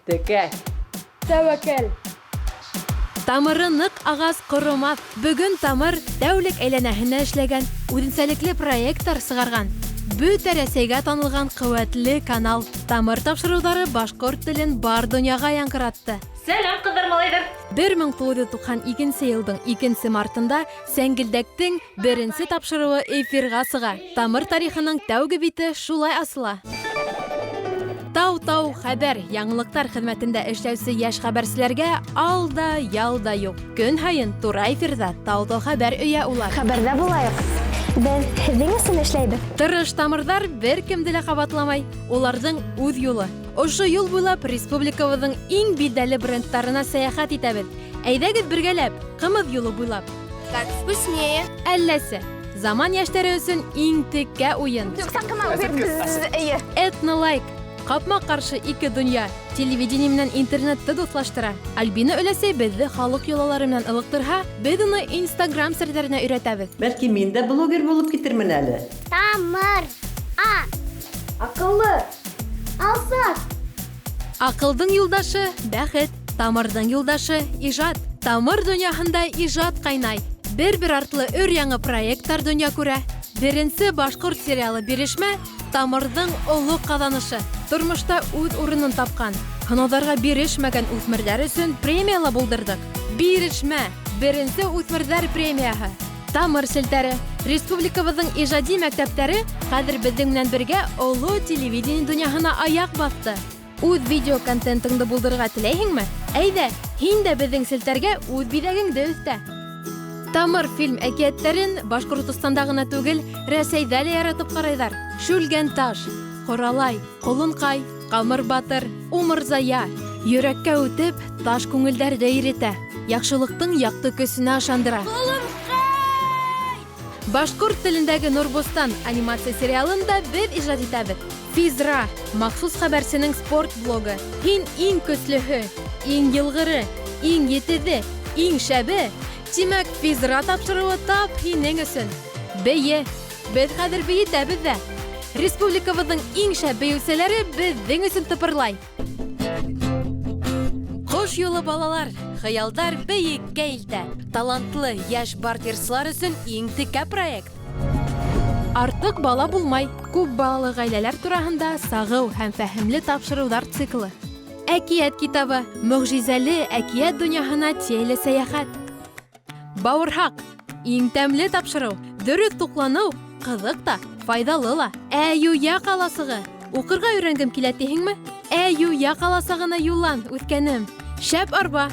Текә. Тәүәккәл. Тамыры ныҡ ағас ҡоромаҫ. Бөгөн Тамыр тәүлек әйләнәһенә эшләгән, үҙенсәлекле проекттар сығарған, бөтә Рәсәйгә танылған ҡеүәтле канал. Тамыр тапшырыуҙары башҡорт телен бар донъяға яңғыратты. Сәләм, ҡыҙҙар, малайҙар! 1992 нсе йылдың икенсе мартында Сәңгелдәктең беренсе тапшырыуы эфирға сыға. Тамыр тарихының тәүге бите шулай асыла. Тау-тау хәбәр, яңылыҡтар хеҙмәтендә эшләүсе йәш хәбәрселәргә ал да, ял да юҡ. Көн һайын тура эфирҙа тау-тау хәбәр өйә улар. Хәбәрҙә булайыҡ. Беҙ һеҙҙең өсөн эшләйбеҙ. Тырыш тамырҙар бер кемде лә ҡабатламай, уларҙың үҙ юлы. Ошо юл буйлап республикабыҙҙың иң билдәле брендтарына сәйәхәт итәбеҙ. Әйҙәгеҙ бергәләп, ҡымыҙ юлы буйлап. Так вкуснее. Әлләсе, заман йәштәре өсөн иң текә уйын. Юҡ, ҡына Эйе. Этнолайк. Ҡапма-ҡаршы ике донъя, телевидение менән интернетты дуҫлаштыра. Альбина өләсәй беҙҙе халыҡ йолалары менән ылыҡтырһа, беҙ уны Инстаграм серҙәренә өйрәтәбеҙ. Бәлки мин дә блогер булып китермен әле. Тамыр. А. Аҡыллы. Алсаҡ. Аҡылдың юлдашы, бәхет, тамырҙың юлдашы, ижад. Тамыр донъяһында ижад ҡайнай. Бер-бер артлы өр-яңы проекттар донъя күрә. Беренсе башҡорт сериалы Бирешмә тамырҙың оло ҡаҙанышы. Тормошта үҙ урынын тапҡан, һынауҙарға бирешмәгән үҫмерҙәр өсөн премия ла булдырҙыҡ. Бирешмә! Беренсе үҫмерҙәр премияһы. Тамыр селтәре. Республикабыҙҙың ижади мәктәптәре хәҙер беҙҙең менән бергә оло телевидение донъяһына аяҡ баҫты. Үҙ видео контентыңды булдырырға теләйһеңме? Әйҙә, һин дә беҙҙең селтәргә үҙ биҙәгеңде өҫтә. Тамыр фильм әкиәттәрен Башҡортостанда ғына түгел, Рәсәйҙә лә яратып ҡарайҙар. Шүлгән таш, Ҡоралай, Ҡолонҡай, Ҡамыр батыр, Умырзая йөрәккә үтеп, таш күңелдәрҙе иретә, яҡшылыҡтың яҡты көсөнә ышандыра. Башҡорт телендәге Нурбостан анимация сериалын да беҙ ижад итәбеҙ. Физра, махсус хәбәрсенең спорт блогы. Һин иң көслөһө, иң йылғыры, иң етеҙе, иң шәбе. Тимәк, Физра тапшырыуы тап һинең өсөн. Бейе, беҙ хәҙер бейетәбеҙ ҙә. Республикабыҙҙың иң шәп бейеүселәре беҙҙең өсөн тыпырлай. Ҡош юлы балалар, хыялдар бейеккә илтә. Талантлы йәш бартерсылар өсөн иң текә проект. Артыҡ бала булмай. Күп балалы ғаиләләр тураһында сағыу һәм фәһемле тапшырыуҙар циклы. Әкиәт китабы. Мөғжизәле әкиәт донъяһына телесәйәхәт. Бауырһаҡ. Иң тәмле тапшырыу. Дөрөҫ туҡланыу ҡыҙыҡ та, файҙалы ла. Әйүйә ҡаласығы. Уҡырға өйрәнгем килә тиһеңме? Әйүйә ҡаласығына юллан, үҫкәнем. Шәп арба.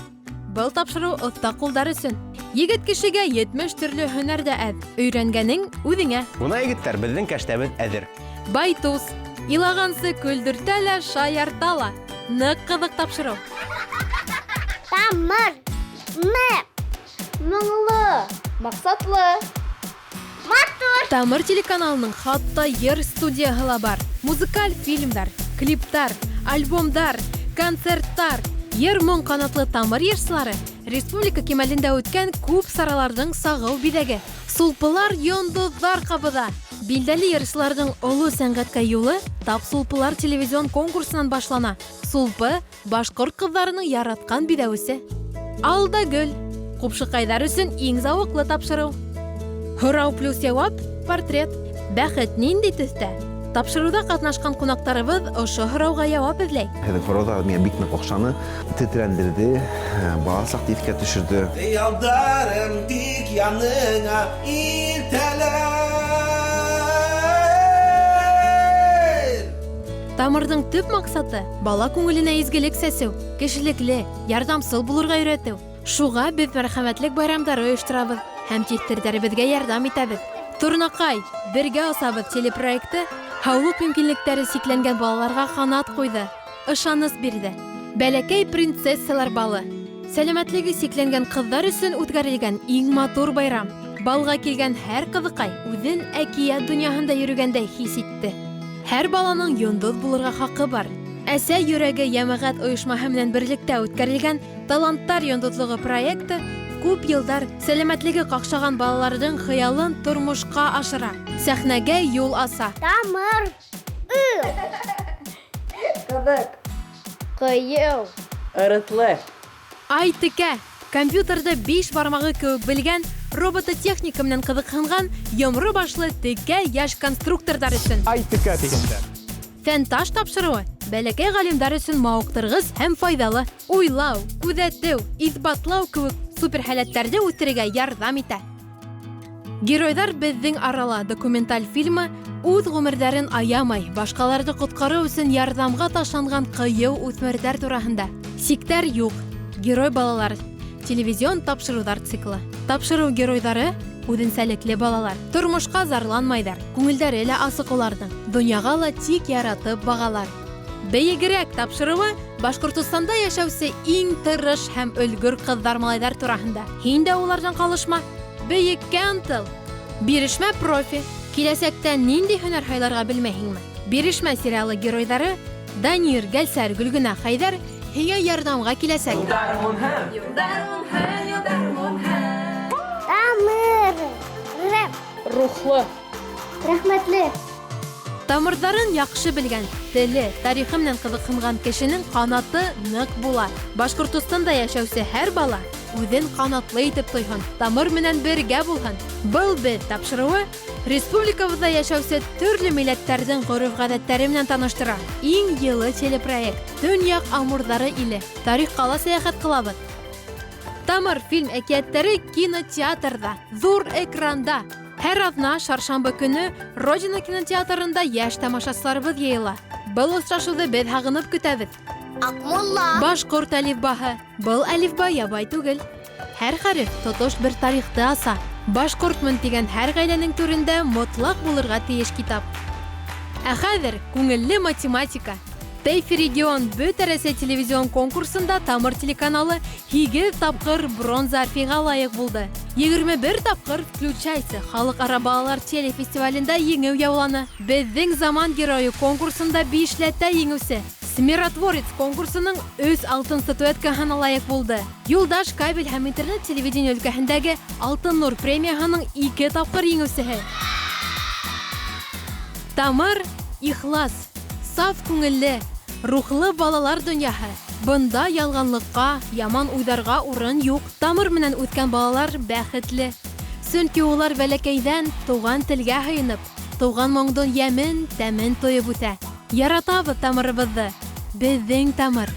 Был тапшырыу оҫта ҡулдар өсөн. Егет кешегә 70 төрлө һөнәр ҙә әҙ. Өйрәнгәнең үҙеңә. Бына, егеттәр, беҙҙең кәштәбеҙ әҙер. Байтус. Илағансы көлдөртә лә, шаярта ла. Ныҡ ҡыҙыҡ тапшырыу. Тамыр. М. Моңло. Маҡсатлы. Матур. Тамыр телеканалының хатта йыр студияһы ла бар. Музыкаль фильмдар, клиптар, альбомдар, концерттар. Йыр-моң ҡанатлы Тамыр йырсылары республика кимәлендә үткән күп сараларҙың сағыу биҙәге. Сулпылар йондоҙҙар ҡабыҙа. Билдәле йырсыларҙың оло сәнғәткә юлы тап Сулпылар телевизион конкурсынан башлана. Сулпы башҡорт ҡыҙҙарының яратҡан биҙәүесе. Ал да гөл. Ҡупшыҡайҙар өсөн иң зауыҡлы тапшырыу. Һорау плюс яуап, портрет. Бәхет ниндәй төҫтә? Тапшырыуҙа ҡатнашҡан ҡунаҡтарыбыҙ ошо һорауға яуап эҙләй. Һеҙҙең һорауҙар миңә бик ныҡ оҡшаны, тетрәндерҙе, бала саҡты иҫкә төшөрҙө. Хыялдарым тик яныңа илтәләр. Тамырҙың төп маҡсаты бала күңеленә изгелек сәсеү, кешелекле, ярҙамсыл булырға өйрәтеү. Шуға беҙ мәрхәмәтлек байрамдары ойошторабыҙ һәм тиҫтерҙәребеҙгә ярҙам итәбеҙ. Торнаҡай, бергә осабыҙ телепроекты һаулыҡ мөмкинлектәре сикләнгән балаларға ҡанат ҡуйҙы, ышаныс бирҙе. Бәләкәй принцессалар балы. Сәләмәтлеге сикләнгән ҡыҙҙар өсөн үткәрелгән иң матур байрам. Балға килгән һәр ҡыҙыҡай үҙен әкиәт донъяһында йөрөгәндәй хис итте. Һәр баланың йондоҙ булырға хаҡы бар. Әсә йөрәге йәмәғәт ойошмаһы менән берлектә үткәрелгән Таланттар йондоҙлоғо проекты күп йылдар сәләмәтлеге ҡаҡшаған балаларҙың хыялын тормошҡа ашыра, сәхнәгә юл аса. Тамыр. Ы. Ҡыҙыҡ. Ҡыйыу. Ырыҫлы. Ай текә! Компьютерҙы биш бармағы кеүек белгән, робототехника менән ҡыҙыҡһынған йомро башлы текә йәш конструкторҙар өсөн. Ай текә тигәндәр. Фәнташ тапшырыуы бәләкәй ғалимдар өсөн мауыҡтырғыс һәм файҙалы. Уйлау, күҙәтеү, иҫбатлау кеүек суперһәләттәрҙе үҫтерергә ярҙам итә. Геройҙар беҙҙең арала документаль фильмы үҙ ғүмерҙәрен аямай, башҡаларҙы ҡотҡарыу өсөн ярҙамға ташланған ҡыйыу үҫмерҙәр тураһында. Сиктәр юҡ. Герой балалар телевизион тапшырыуҙар циклы. Тапшырыу геройҙары үҙенсәлекле балалар. Тормошҡа зарланмайҙар, күңелдәре лә асыҡ уларҙың. Донъяға ла тик яратып бағалар. Бейегерәк тапшырыуы Башҡортостанда йәшәүсе иң тырыш һәм өлгөр ҡыҙҙар-малайҙар тураһында. Һин дә уларҙан ҡалышма. Бейеккә ынтыл. Бирешмә профи. Киләсәктә ниндәй һөнәр һайларға белмәйһеңме? Бирешмә сериалы геройҙары Данир, Гәлсәр, Гөлгенә, Хәйҙәр һиңә ярҙамға киләсәк. Тамыр. Рэп. Рухлы. Рәхмәтле. Тамырҙарын яҡшы белгән, теле, тарихы менән ҡыҙыҡһынған кешенең ҡанаты ныҡ була. Башҡортостанда йәшәүсе һәр бала үҙен ҡанатлы итеп тойһон, тамыр менән бергә булһын. Был беҙ тапшырыуы республикабыҙҙа йәшәүсе төрлө милләттәрҙең ғөрөф-ғәҙәттәре менән таныштыра. Иң йылы телепроект Төньяҡ Амурҙары иле. Тарихҡа ла сәйәхәт ҡылабыҙ. Тамыр фильм әкиәттәре кинотеатрҙа, ҙур экранда. Һәр аҙна шаршамбы көнө Родина кинотеатрында йәш тамашасыларыбыҙ йыйыла. Был осрашыуҙы беҙ һағынып көтәбеҙ. Аҡмулла. Башҡорт әлифбаһы. Был әлифба ябай түгел. Һәр хәреф тотош бер тарихты аса. Башҡортмон тигән һәр ғаиләнең түрендә мотлаҡ булырға тейеш китап. Ә хәҙер күңелле математика. Тэйфи регион Бөтә Рәсәй телевизион конкурсында Тамыр телеканалы 8 тапҡыр бронза орфейға лайыҡ булды. 21 тапҡыр Включайся халыҡ-ара балалар телефестивалендә еңеү яуланы. Беҙҙең заман геройы конкурсында 5ләтә еңеүсе. Смиротворец конкурсының 3 алтын статуэткаһына лайыҡ булды. Юлдаш кабель һәм интернет телевидение өлкәһендәге Алтын Нур премияһының 2 тапҡыр еңеүсеһе. Тамыр ихлас, саф күңелле, рухлы балалар донъяһы. Бында ялғанлыҡҡа, яман уйҙарға урын юҡ. Тамыр менән үҫкән балалар бәхетле. Сөнки улар бәләкәйҙән туған телгә һыйынып, туған моңдоң йәмен, тәмен тойоп үҫә. Яратабыҙ тамырыбыҙҙы. Беҙҙең тамыр.